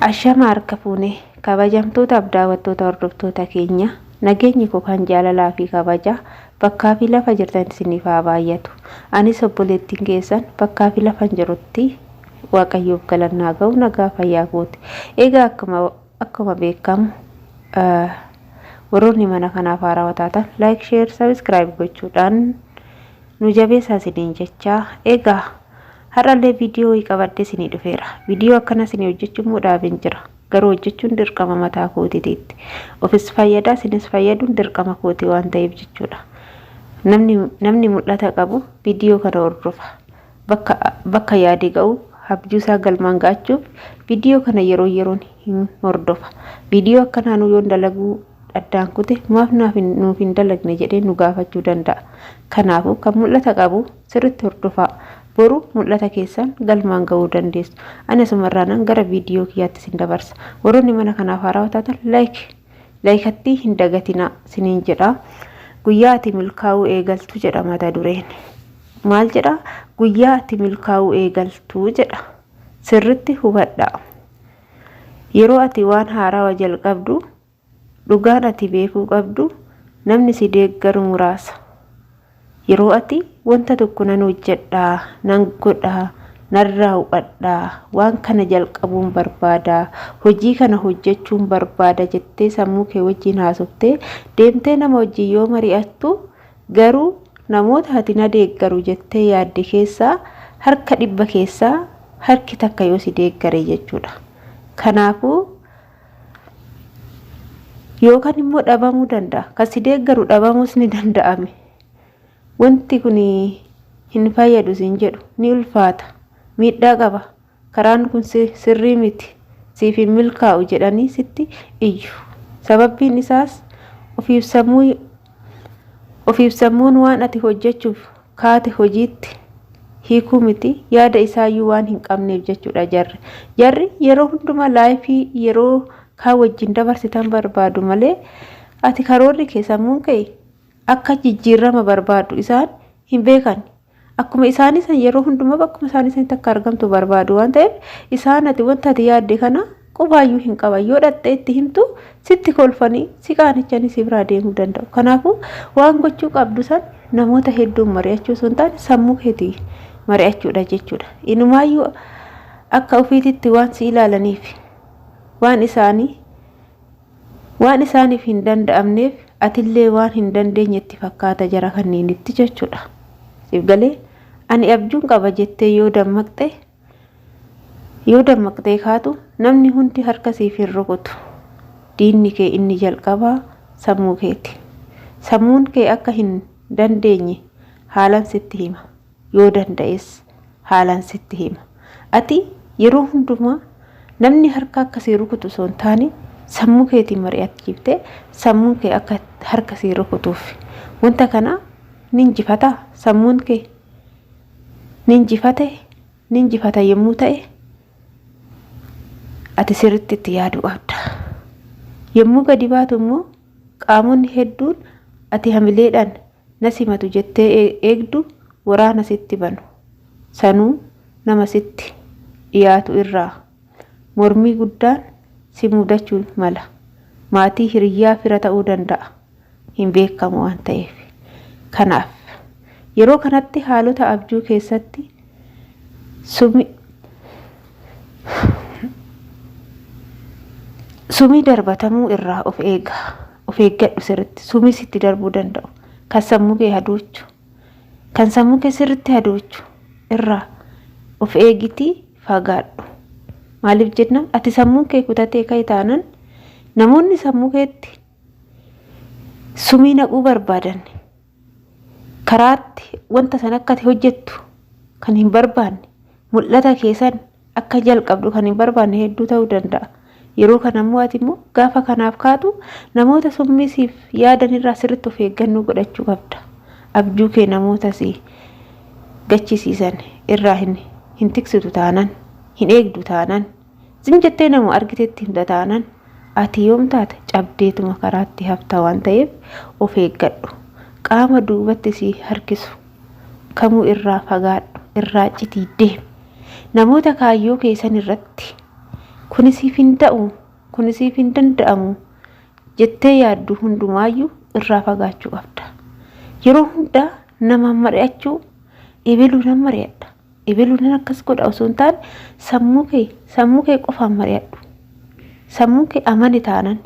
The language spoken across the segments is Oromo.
Ashama harka fuune kabajamtootaaf daawwattoota hordoftoota keenya nageenyi koo kan jaalalaa fi kabaja bakkaa fi lafa jirtan isiniif haa baay'atu. Anis obboleettiin keessan bakkaa fi lafan jirutti Waaqayyoof galannaa ga'u nagaa fayyaa kooti. Egaa akkuma beekamu warroonni mana kanaaf haarawaa taatan like, share, subscribe gochuudhaan nu jabeessaa isiniin jechaa egaa har'allee viidiyoo wayii qabadhee isinii dhufeera. Viidiyoo akkana isinii hojjechuu immoo dhaabeen jira. Garuu hojjechuun dirqama mataa kootiitiitti. Ofis fayyadaa isinis fayyaduun dirqama kootii waan ta'eef jechuudha. Namni mul'ata qabu viidiyoo kana hordofa. Bakka yaade ga'uuf abjuu isaa galmaan ga'achuuf viidiyoo kana yeroo yeroon hin hordofa. Viidiyoo akkanaa nu yoon dalaguu addaan kute maaf naaf hin nuuf hin dalagne jedhee nu gaafachuu danda'a. Kanaafuu kan mul'ata qabu sirriitti hordofaa. Boru mul'ata keessan galmaan ga'uu dandeessu. Ani asumarraanan gara viidiyoo kiyyaatti isin dabarsa. Warroonni mana kanaaf haarawaa taatan like laayikattii hin dagatinaa siniin jedha. Guyyaa ati milkaa'uu eegaltu jedha mata dureen. Maal jedha? Guyyaa ati milkaa'uu eegaltu jedha. Sirritti hubadhaa. Yeroo ati waan haarawa jalqabdu dhugaan ati beekuu qabdu namni si deeggaru muraasa. Yeroo ati wanta tokko nan hojjedha, nan godha, nan raawwadha, waan kana jalqabuun barbaada, hojii kana hojjechuun barbaada jettee sammuu kee wajjin haasoftee deemtee nama wajjin yoo mari'attu garuu namoota ati na deeggaru jettee yaadde keessaa harka 100 keessaa harki takka yoo si deeggare jechuudha. Kanaafuu yookaan immoo dhabamuu danda'a. Kan si deeggaru dhabamuus ni danda'ame. Wanti kun hin fayyadu siin jedhu ni ulfaata. Miidhaa qaba. Karaan kun sirrii miti, siif hin milkaa'u jedhanii sitti iyyu. Sababbiin isaas ofiif sammuu ofiif sammuun waan ati hojjechuuf kaate hojiitti hiikuu miti yaada isaayyuu waan hin qabneef jechuudha jarri. Jarri yeroo hundumaa laayifii yeroo kaan wajjin dabarsitan barbaadu malee ati karoorri kee sammuun kee akka jijjiirama barbaadu isaan hin beekan. Akkuma isaanii san yeroo hundumaa bakkuma isaanii sanitti akka argamtu barbaadu waan ta'eef isaan ati wanta ati yaadde kana qubaayyuu hin qaban. Yoo dhaqxee itti himtu sitti kolfanii si qaanichanii si biraa deemuu danda'u. Kanaafuu waan gochuu qabdu san namoota hedduun mari'achuu osoo hin taane sammuu keetii mari'achuudha jechuudha. Inumaayyuu akka ofiititti waan si ilaalaniif waan isaanii Waan isaaniif hin danda'amneef atillee waan hin dandeenye itti fakkaata jara kanniinitti jechuudha. Siif galee? Ani abjuun qaba jettee yoo dammaqxe yoo dammaqxee kaatu namni hundi harka siif hin rukutu. Diinni kee inni jalqabaa sammuu keeti. Sammuun kee akka hin dandeenye haalan sitti hima. Yoo danda'es haalaan sitti hima. Ati yeroo hundumaa namni harka akka sii rukutu osoo hin taane sammuu keetiin mari'achiiftee sammuun kee akka harka sii rukutuuf wanta kana ni injifataa sammuun kee ni injifate ni injifata yommuu ta'e ati sirriitti itti yaaduu qabda. Yommuu gadi baatu immoo qaamonni hedduun ati hamileedhaan na simatu jettee eegdu waraana sitti banu. Sanuu nama sitti dhiyaatu irraa mormii guddaan si mudachuu mala. Maatii, hiriyyaa, fira ta'uu danda'a. Hin beekamu waan ta'eef. Kanaaf, yeroo kanatti haalota abjuu keessatti sumii darbatamuu irraa of eega. Of eeggadhu sirritti. Sumii sitti darbuu danda'u. Kan sammuu kee hadoochu. Kan sammuu kee sirritti hadoochu irraa of eegitii fagaadhu. Maaliif jennaan ati sammuun kee kutatee ka'e taanan namoonni sammuu keetti sumii naquu barbaadan karaatti wanta san akka ati hojjettu kan hin barbaanne mul'ata kee san akka jalqabdu kan hin barbaanne hedduu ta'uu danda'a. Yeroo kana immoo ati immoo gaafa kanaaf kaatu namoota summii siif yaadan irraa sirriitti of eeggannoo godhachuu qabda. Abjuu kee namoota si gachisiisan irraa hin tiksitu taanan, hin eegdu taanan, zim jettee nama argitetti himta taanan ati yoom taate cabdeetuma karaatti hafta waan ta'eef of eeggadhu. Qaama duubatti si harkisu kamuu irraa fagaadhu, irraa citii deemi. Namoota kaayyoo kee san irratti Kuni siif hin ta'u, kuni siif hin danda'amu jettee yaaddu hundumaayyuu irraa fagaachuu qabda. Yeroo hundaa namaan mari'achuu ebeluu nan mari'adha, ebeluu nan akkas godha osoo hin taane sammuu kee sammuu kee qofaan mari'adhu. Sammuu kee amane taanan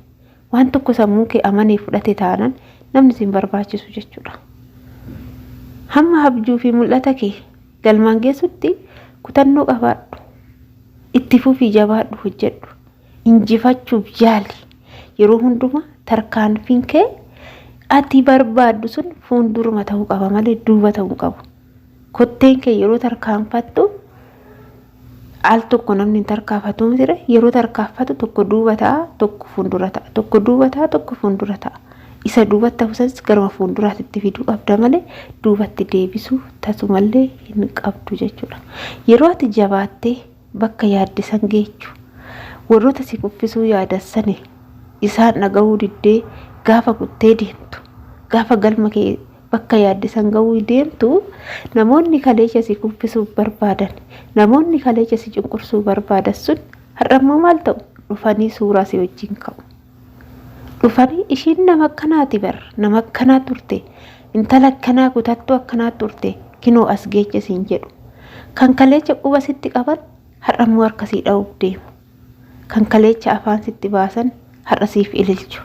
waan tokko sammuu kee amanee fudhate taanan namni si hin barbaachisu jechuudha. Hamma abjuu fi mul'ata kee galmaan geessutti kutannoo qabaadhu. Itti fufii jabaadhu hojjedhu. Injifachuuf yaali. Yeroo hundumaa tarkaanfiin kee ati barbaaddu sun fuulduruma ta'uu qaba malee duuba ta'uu hin qabu. Kotteen kee yeroo tarkaanfattu al tokko namni hin tarkaanfatu miti yeroo tarkaanfatu tokko duuba ta'a tokko fuuldura ta'a tokko duuba ta'a tokko fuuldura ta'a. Isa duubatti hafu sanis garuma fuulduraatti fiduu qabda malee duubatti deebisuu tasumallee hin qabdu jechuudha. Yeroo ati jabaattee bakka yaadde san geechu warroota si kuffisuu yaadan sani isaan dhagahuu diddee gaafa kuttee deemtu gaafa galma kee bakka yaadde san gahuu deemtu namoonni kaleecha si kuffisuuf barbaadan namoonni kaleecha si cunqursuu barbaadan sun har'ammoo maal ta'u dhufanii suuraa si wajjin ka'u. Dhufanii ishiin nama akkanaati bar nama akkanaa turte intala akkanaa kutattuu akkanaa turte kinoo as geeche siin jedhu. Kan kaleecha quba sitti qaban har'ammoo harka sii dha'uuf deemu. Kan kaleecha afaan sitti baasan har'a siif ililchu.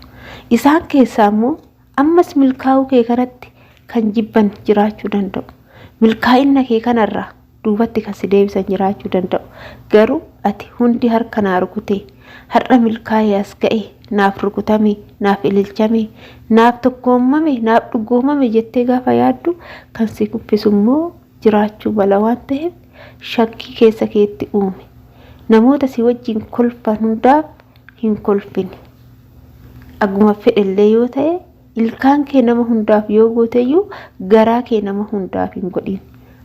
Isaan keessaa immoo ammas milkaa'uu kee kanatti kan jibban jiraachuu danda'u. Milkaa'ina kee kanarraa duubatti kan si deebisan jiraachuu danda'u. Garuu ati hundi harka naa rukutee har'a milkaa'ee as ga'e naaf rukutame naaf ililchame naaf tokkoomame naaf dhugoomame jettee gaafa yaaddu kan si kuffisu immoo jiraachuu mala waan ta'eef shakkii keessa keetti uume. Namoota si wajjin kolfan hundaaf hin kolfini. Aguma fedhellee yoo ta'e ilkaan kee nama hundaaf yoo gooteyyuu garaa kee nama hundaaf hin godhin.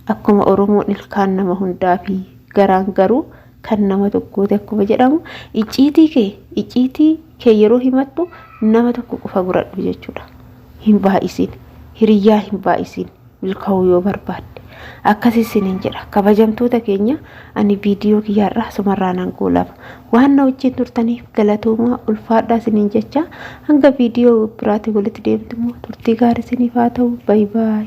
Akkuma Oromoon ilkaan nama hundaafi garaan garuu kan nama tokkooti akkuma jedhamu icciitii kee icciitii kee yeroo himattu nama tokko qofa godhadhu jechuudha. Hin baay'isin hiriyyaa hin baay'isin milkaa'uu yoo barbaadde. Akkasii isiniin jedha kabajamtoota keenya ani viidiyoo kiyyaarraa asumarraa nan goolaba. Waan na wajjin turtaniif galatoomaa ulfaadhaa isiniin jecha hanga viidiyoo biraatiin walitti deemtu immoo turtii gaarii isiniif haa ta'u. Baay baay.